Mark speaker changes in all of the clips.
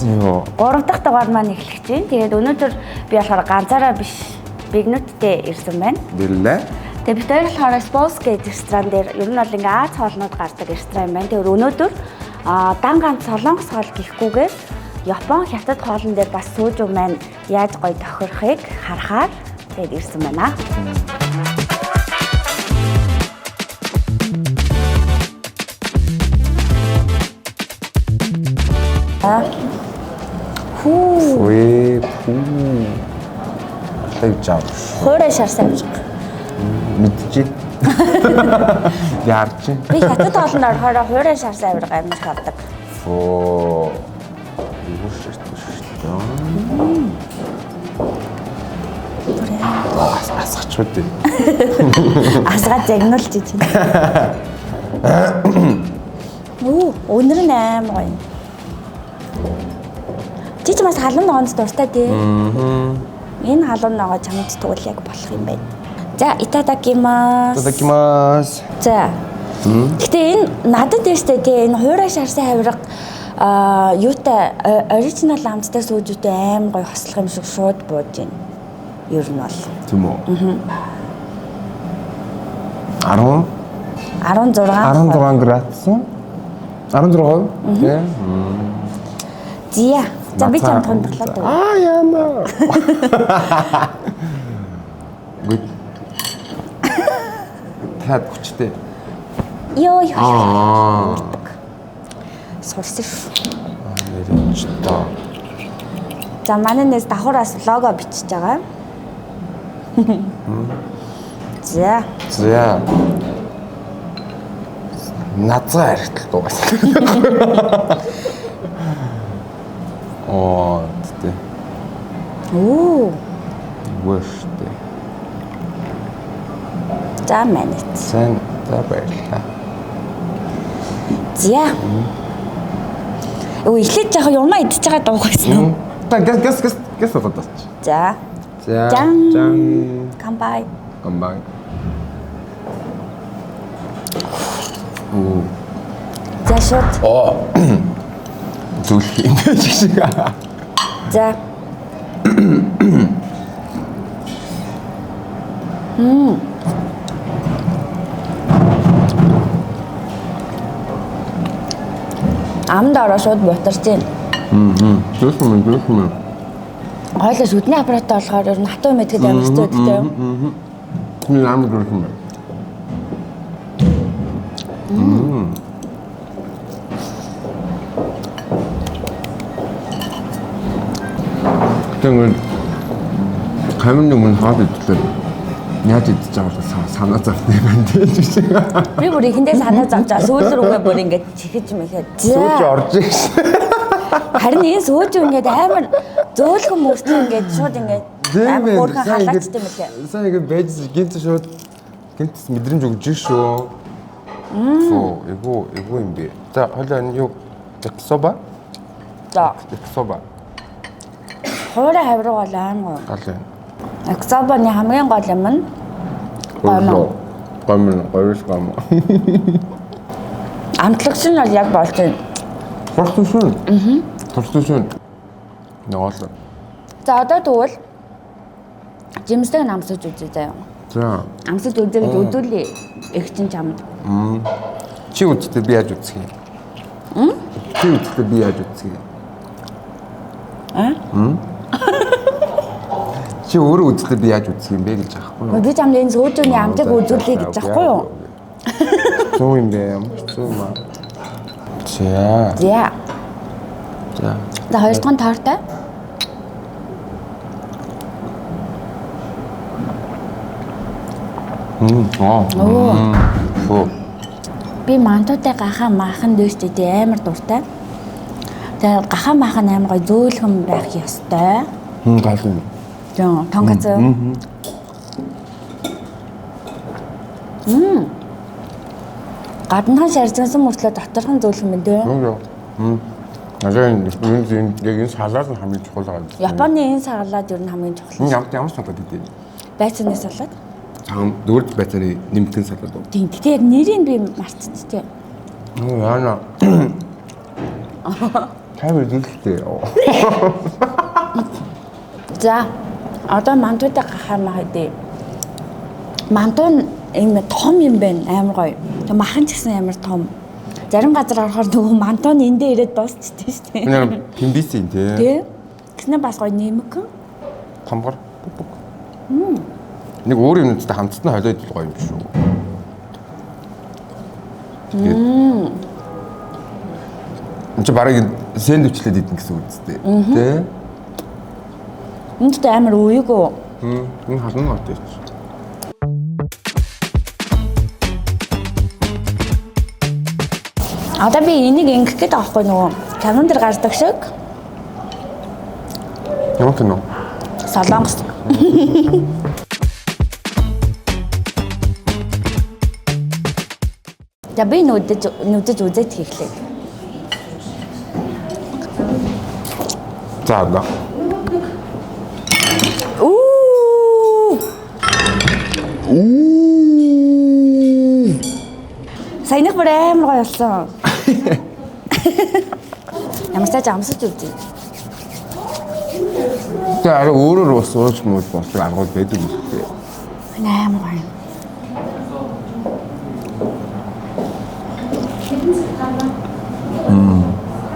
Speaker 1: 안녕하세요.
Speaker 2: 3 дахь дугаар маань эхлэх чинь. Тэгээд өнөөдөр би болохоор ганцаараа биш бигнүүдтэй ирсэн байна.
Speaker 1: Бэлээ.
Speaker 2: Тэгээд бид хоёр болохоор Spos гэдэг ресторан дээр ер нь бол ингээ Аз хоолнууд гардаг ресторан юм байна. Тэгээд өнөөдөр дан ганц солонгос хоол гэхгүйгээр Япон хятад хоолн дээр бас сүүжүү маань яаж гоё тохирохыг харахаар тэгээд ирсэн байна. Хүү
Speaker 1: Вэ пүү. Алыг жав.
Speaker 2: хуурай шарсан амжиг.
Speaker 1: Мэдчихэ. Яарч.
Speaker 2: Би хятад хоолнд орохоор хуурай шарсан авирга амар авдаг.
Speaker 1: Фоо. Юу шүү дээ. Асгач үү.
Speaker 2: Асгаа загнуулж чинь. Үу, өнөр нь амар гоё. Чи ч бас халуун ногоонд дуртай тий. Аа. Энэ халуун ногоо чамд тэгвэл яг болох юм байна. За, итадакимас.
Speaker 1: Итадакимас.
Speaker 2: За. Гэтэ энэ надад дэвштэй тий энэ хуурай шарсан хавирга аа юутай оригинал амттай сүүжүүтэй аим гоё хослох юм шиг шууд бууж байна. Ер нь бол
Speaker 1: Тийм үү? Аа. 10
Speaker 2: 16
Speaker 1: 16 градус. 16%? Тийм.
Speaker 2: Зя. За би чамд хундаглаад өгье.
Speaker 1: Аа яана. Гүт. Таад хүчтэй.
Speaker 2: Йоо ёо.
Speaker 1: Аа.
Speaker 2: Сурсан шүү.
Speaker 1: Нэрч тоо.
Speaker 2: За манай нэс давхараас лого бичиж байгаа. За.
Speaker 1: За. Назаа харигдал дугаас. Оо, тэ.
Speaker 2: Оо.
Speaker 1: Вэштэй.
Speaker 2: За манайт.
Speaker 1: Сайн за баярлалаа.
Speaker 2: За. Өө эхлээд жаахан юмаа идчихэж байгаа дуух байсан уу?
Speaker 1: Та гэс гэс гэс гэс бодож.
Speaker 2: За.
Speaker 1: За.
Speaker 2: Жан.
Speaker 1: Жан.
Speaker 2: Камбай.
Speaker 1: Камбай. Оо.
Speaker 2: За шууд.
Speaker 1: Оо. Зүлх юм байж шиг.
Speaker 2: За. Амд ороо шууд бутарч байна.
Speaker 1: Мм. Зүлх юм, зүлх юм.
Speaker 2: Хойлоо шүдний аппараттай болохоор ер нь хатуу мэдэхэд амар хэцүү байдаг тийм.
Speaker 1: Би амар зүлх юм. Тэгээд камерны өмнө хаад идлээ. Яаж идэж байгаа бол санаа зовтны байна тийм шиг.
Speaker 2: Би бүр ихэндээ санаа зовж байгаа. Сүүл рүүгээ бүр ингээд чихэж мэхэд.
Speaker 1: Сүүж орж ирсэн.
Speaker 2: Харин энэ сүүж ингээд амар зөөлхөн мөртлөө ингээд шууд ингээд амар хөөрхөн халаачтай юм лээ.
Speaker 1: Сайн ингээд байж гинт шууд гинт мэдрэмж өгч шүү. Фу, эгүй эгүй юм бэ. За, хойлоо энэ юу? Яксоба?
Speaker 2: За,
Speaker 1: Яксоба.
Speaker 2: хуурай хавраг бол амар гоё.
Speaker 1: Гал байна.
Speaker 2: Яксобаны хамгийн гол юм нь Гомон.
Speaker 1: Гомон, гоёс гомон.
Speaker 2: амтлагч нь бол яг болж байна.
Speaker 1: Турсан шүн. Аа. Турсан шүн. Ноол.
Speaker 2: За одоо тэгвэл жимсдэг нь амсаж үзье заяа.
Speaker 1: За.
Speaker 2: Амсаж үзье гэж үзүүлье. Их чинь чамд.
Speaker 1: Чи үзтээ би яаж үзэх юм? Чи үзтээ би яаж үзэх юм?
Speaker 2: Аа?
Speaker 1: Чи өөрөө үзтээ би яаж үзэх юм бэ гэж аахгүй юу?
Speaker 2: Би чамд энэ сүүжүүний амтыг үзүүлье гэж аахгүй юу?
Speaker 1: Зүү юм бэ? Ямар ч зүү юм аа. За.
Speaker 2: За.
Speaker 1: За.
Speaker 2: За хоёр дахь нь тортой.
Speaker 1: Аа.
Speaker 2: Оо.
Speaker 1: Фу.
Speaker 2: Би мантуутай гахаа maaхан дээш дээ амар дуртай. Тэгээд гахаа maaхан амар гоё зөөлхөн байх ёстой.
Speaker 1: Хм гал юм.
Speaker 2: Жон тонкацу. Мм. Гаднахан шаржсан мөртлөө доторхон зөөлхөн байна дээ.
Speaker 1: Юу. Хм. Надад энэ энэ яг энэ салаад нь хамгийн чухал байгаа.
Speaker 2: Японы энэ салаад ер нь хамгийн чухал.
Speaker 1: Энэ ямар ямар салаад идэв?
Speaker 2: Байцааны салаад.
Speaker 1: Цагаан дөрд байцааны нэмтэн салаад уу?
Speaker 2: Тийм. Гэтэ яг нэрийг би мартчихжээ.
Speaker 1: Юу яана. Камер зүлхтэй.
Speaker 2: За одоо мантуудаа гахаа маа хэдий. Мантуу нь юм том юм байна, амар гоё. Тэг махан ч гэсэн амар том. Зарим газар орохоор нөгөө мантуу нь эндээ ирээд дуусчихдээ шүү дээ.
Speaker 1: Үнээр пимбис юм тий.
Speaker 2: Тэ. Тэгснэ бас гоё нэмэгхэн.
Speaker 1: Томгор. Бүк бүк. Нэг өөр юмнуудтай хамтдаа холиод идэл гоё юм шүү. Тэгээд. Энд чи барыг сэндвичлээд идэн гэсэн үг үстэй. Тэ?
Speaker 2: Энд ч амар үеигөө.
Speaker 1: Энэ халуун гот чи.
Speaker 2: Одоо би энийг ингэх гээд байгаа байхгүй нөгөө камерын дээр гардаг шиг
Speaker 1: Ямар кино?
Speaker 2: Солонгос. За би нүдэж үзээд хийхлээ.
Speaker 1: За одоо.
Speaker 2: Үу! Саяных бүр амар гоё болсон. Ямар цааш амсаж үзье.
Speaker 1: Тэгээ арай өөрөөр ус ууж мууж болдог аргууд байдаг юм шүү дээ.
Speaker 2: Амар гоё.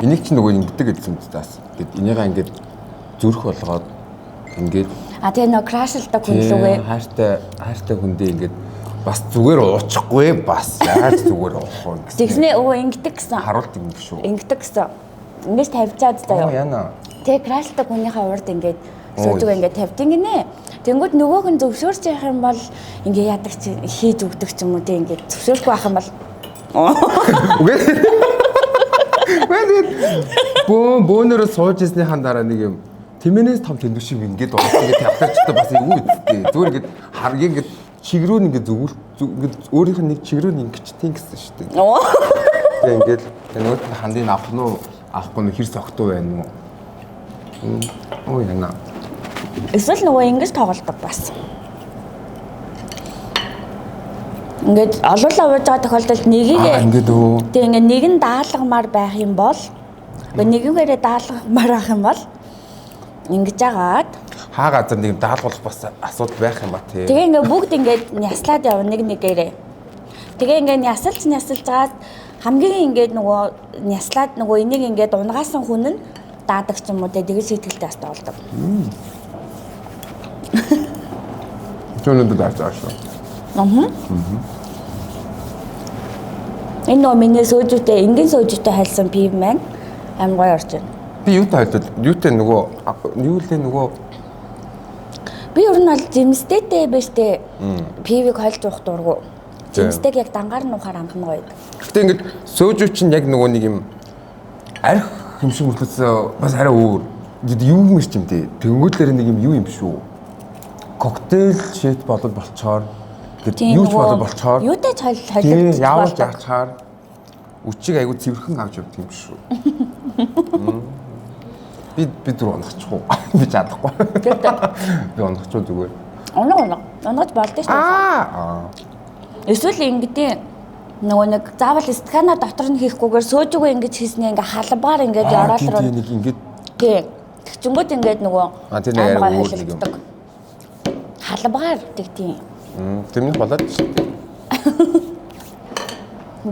Speaker 1: Энийг чи нөгөө ингэдэг гэсэн юм таас. Ингээд энийгээ ингээд зүрх болгоод ингээд
Speaker 2: А тэгээ нөгөө крашлдаг хүн лүгээ.
Speaker 1: хайртай хайртай хүндээ ингээд бас зүгээр уучихгүй бас яаж зүгээр уух вэ гэсэн.
Speaker 2: Тэгснээ өө ингэдэг гэсэн.
Speaker 1: Харуулт юм шүү.
Speaker 2: Ингэдэг гэсэн. Ингэж тавьчаад
Speaker 1: Оо
Speaker 2: заяа.
Speaker 1: яна.
Speaker 2: Тэгээ крашлдаг хүнийхээ урд ингээд суудаг ингээд тавьдаг гинэ. Тэнгүүд нөгөөх нь зөвшөөрч явах юм бол ингээ яадаг чи хийж өгдөг ч юм уу тэг ингээд зөвшөөрөхгүй байх юм бол
Speaker 1: Үгүй. Үгүй. Бөө бөөнөрөө сууж ирснийхаа дараа нэг юм тэмэнээс том тэндүү шиг ингээд орсон ингээд тавьчихтай бас эвгүй үсттэй. Зүгээр ингээд харг ингээд чиг рүү ингээд зүгүүл ингээд өөрийнх нь нэг чиг рүү ингэчтیں гэсэн шүү дээ.
Speaker 2: Оо.
Speaker 1: Тэгээ ингээд нөгөөт нь хандыг авах нь уу авахгүй нь хэр согтуу байна уу? Оо яна.
Speaker 2: Эсвэл нөгөө ингэж тоглолдог бас. Ингээд олуулаа ууж байгаа тохиолдолд нэгийг
Speaker 1: Аа ингээд үү.
Speaker 2: тэг ингээд нэг нь даалгамаар байх юм бол үгүй нэгнээрээ даалгамаар байх юм бол ингэж агаад
Speaker 1: Хаа газар нэг юм даалгуулах бас асуудал байх юм ба тий.
Speaker 2: тэгээ ингээд бүгд ингээд няслаад явна нэг нэгээрээ. Тэгээ ингээд нясалж нясалж гаад хамгийн ингээд нөгөө няслаад нөгөө энийг ингээд унгаасан хүн нь даадаг ч юм уу те тэгэж шийтгэлтэй бас тоглодог.
Speaker 1: Чөнөд дааж шүү.
Speaker 2: Аа. Энэ нөгөө миний сөөжүүтэй, энгийн сөөжүүтэй хайлсан пив маань амар гоё орж байна.
Speaker 1: Би юутай хайлтал юутай нөгөө юу лээ нөгөө
Speaker 2: Би ер нь бол жимстэйтэй биш тэ пивийг хольж уух дургу.
Speaker 1: Тийм.
Speaker 2: Жимстэйг яг дангаар нуухаар амх нь гоё.
Speaker 1: Гэтэ ингээд сөөжүү чинь яг нөгөө нэг юм арх юм шиг мөртлөөс бас арай өөр. Ингээд юу юм ч юм те. Тэнгүүтлэр нэг юм юу юм шүү. Коктейл шит болоод болчоор ингээд юу ч болоод болчоор
Speaker 2: Юутай ч холь
Speaker 1: тий
Speaker 2: холигдчих
Speaker 1: яавал
Speaker 2: болдог.
Speaker 1: яачаар үчиг айгу цэвэрхэн авч явдаг юм шүү. Би зүр унахчих уу? Би чадахгүй.
Speaker 2: Тэр
Speaker 1: Би унахчих зүгээр.
Speaker 2: Унаг унаг. Унагж болдсон шүү дээ.
Speaker 1: Аа.
Speaker 2: Эсвэл ингэдэй нөгөө нэг заавал стакана дотор нь хийхгүйгээр сөөжүүгээ ингэж хийснээ ингээ халбаар ингээд
Speaker 1: Аа,
Speaker 2: ёроол
Speaker 1: тий,
Speaker 2: руу
Speaker 1: тий, нэг ингээд
Speaker 2: тий. Тэгчингүүд ингээд нөгөө
Speaker 1: А, тий, нэг
Speaker 2: амар
Speaker 1: арай
Speaker 2: гоё
Speaker 1: өөр нэг юм.
Speaker 2: холигддог. Халбаар тэгтийн.
Speaker 1: Тэрнийх болоод шүү дээ.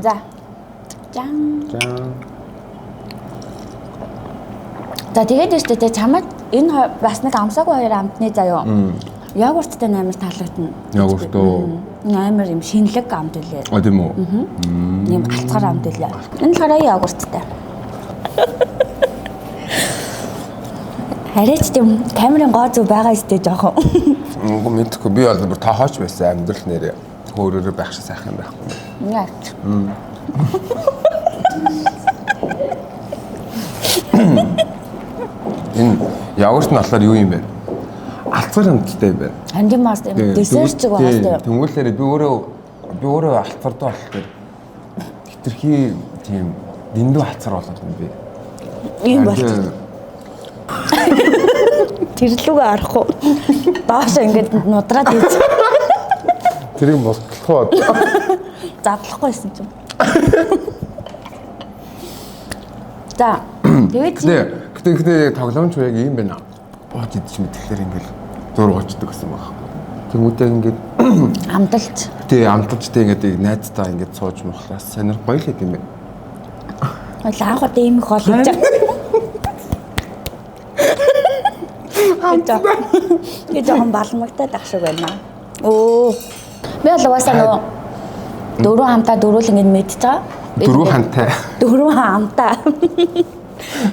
Speaker 2: За. Жан.
Speaker 1: За.
Speaker 2: За тэгээд байна шүү дээ чамд энэ бас нэг амсаагүй хоёр амтны заяо. Йогурттай амар таалагдана.
Speaker 1: Йогурт уу?
Speaker 2: Амар юм шинэлэг амт үлээ.
Speaker 1: А тийм үү?
Speaker 2: Ийм галцгаар амт үлээ. Энэ болохоор йогурттай. Хараач тийм камерын гоо зүг байгаа өстэй жоохон.
Speaker 1: Үгүй мэдхгүй би бол бүр тоохооч байсан амьдрал нэрээ. Хөөрөөрөө байх шиг сайхан байхгүй.
Speaker 2: Яач.
Speaker 1: Энэ йогурт нь болохоор юу юм бэ? Алцгар амттай юм байна.
Speaker 2: Хандин мас юм десерт чиг байгаа өстэй.
Speaker 1: Тэнгүүлээрээ би өөрөө алцгардаа болохоор хитрхи тийм дэндүү алцгар болоод юм би.
Speaker 2: Ийм болчих. Тэр лүгээ орохгүй. Доош ингээд нудраад ийж
Speaker 1: Тэрийг болтолох уу?
Speaker 2: задлахгүйсэн юм. За. Тэгээд
Speaker 1: Гэтэ тоглоомч яг ийм байна. Ууж идэж мэдэхлээр ингээл зур уучдаг гэсэн баг. Тэнгүүдээ ингээд
Speaker 2: амталж.
Speaker 1: Тий, амталж тий ингээд найзтаа ингээд сууж мохлоос сонир гоё л юм байна.
Speaker 2: Анх удаа ийм их хоол хийж байгаа. Ингээ жоохон балмагтаад ах шиг байна. Өө. Би бол угаасаа нөгөө дөрвөн хамтаа дөрвөл ингээд мэдж байгаа.
Speaker 1: Дөрвөн хамтаа.
Speaker 2: Дөрвөн хамтаа.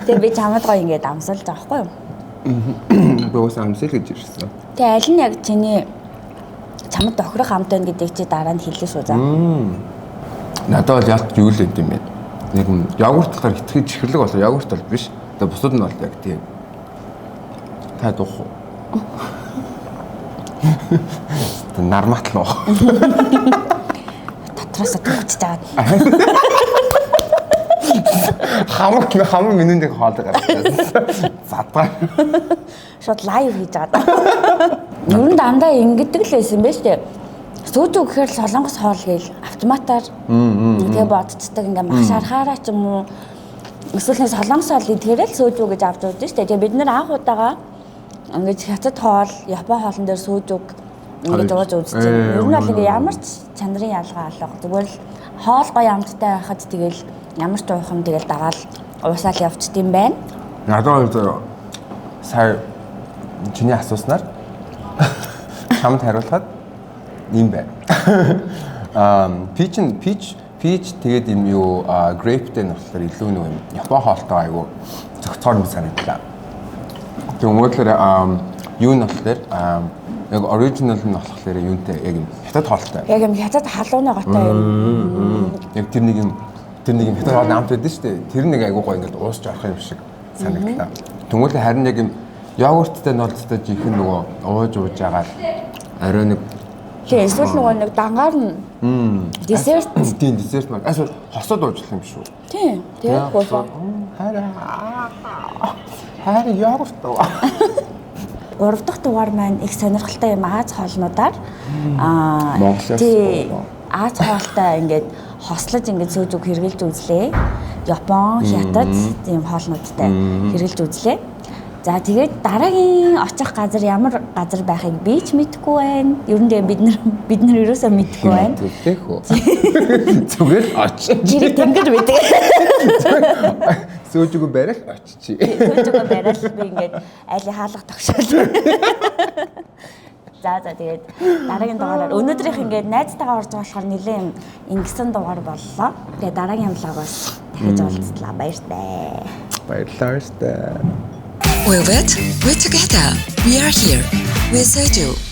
Speaker 2: Тэгээ би чамд гоё ингээд амсалж байгаа байхгүй юу?
Speaker 1: Би угаасаа амсал гэж ирсэн.
Speaker 2: Тэгээ аль нь яг чиний чамд тохирох амт байна гэдгийг чи дараа нь хэлнэ шүү за.
Speaker 1: Надад бол ялт юу л байд юм бэ? Яг йогурт болохоор хитрхи чихэрлэг болоо йогурт бол биш. Тэгээ бусад нь бол яг тийм. Та дуух уу? Нармат л уу.
Speaker 2: Дотроосоо төгчж байгаа.
Speaker 1: Хамаг минут нэг хоол гаргасан. Задгаа.
Speaker 2: Шууд live хийж байгаа. Ер нь дандаа ингэдэг л байсан байх шүү дээ. Сүүжүү гэхээр л солонгос хоол гээл автоматар тэгээ бодцдаг ингээ мах шархаараа ч юм уу эсвэл нэг солонгос хоол идэхээр л сүүжүү гэж авч явдаг шүү дээ. Тэгээ бид нэр анх удаага ингэж хятад хоол, Япон хоолн дээр сүүжүүг ингэж ууж үзсэн. Ер нь бол ингээ ямар ч чанарын ялгаа алга. Зүгээр л хоол гоё амттай байхад тэгэл ямар ч уух юм тэгэл дагаал уусаал явчт юм байна.
Speaker 1: Надад бол сая чиний асууснаар чамд хариулахад ийм байна. Peach тэгээд юм юу grape-тэй нь болохоор илүү нэг юм Япон хоолтой айгу зохицоор юм санагдлаа. Тэгмээдлэр юу нь болохоор яг original нь болохоор юунтэй яг юм хятад хоолтой.
Speaker 2: Яг юм хятад халууныгоотой юм.
Speaker 1: Яг тэр нэг юм хятад хоол амт байдаг шүү дээ. Тэр нэг айгу гоё ингээд уусч орох юм шиг санагдлаа. Тэгмээдлэр харин яг юм йогурттай нь бол зөвхөн жинхэнэ нөгөө ууж агаал орой нэг
Speaker 2: тий эсвэл нөгөө нэг дангаар нь десерт
Speaker 1: тийм десерт маань эсвэл хосод уучлах юм шүү.
Speaker 2: Тийм тэгээд гоо
Speaker 1: харин йогурт уу.
Speaker 2: 3 дахь дугаар маань их сонирхолтой юм Аз хоолнуудаар тий Аз хоолтой ингээд хослож ингээд сүүжүүг хэрглэж үзлээ. Япон, Хятад тийм хоолнуудтай хэрглэж үзлээ. За тэгээд дараагийн очих газар ямар газар байхыг би ч мэдэхгүй байна. Ер нь тэгээд бид нар ерөөсөө мэдэхгүй байна.
Speaker 1: Тэгэх үү. Зүгээр л очиж.
Speaker 2: Жирэг тэнгэр байдаг.
Speaker 1: Сүүжүүг барайл очиж.
Speaker 2: Сүүжүүг барайл би ингээд айлын хаалга тогшоол. За тэгээд дараагийн дугаараар өнөөдрийнх ингээд найзтайгаа орж байгаа болохоор нэлээд ингэсэн дугаар боллоо. Тэгээд дараагийн vlog-оос дахиж уулзлаа. Баяртай.
Speaker 1: Баярлалаа.
Speaker 3: We're wet, we're together, we are here, we're Soju.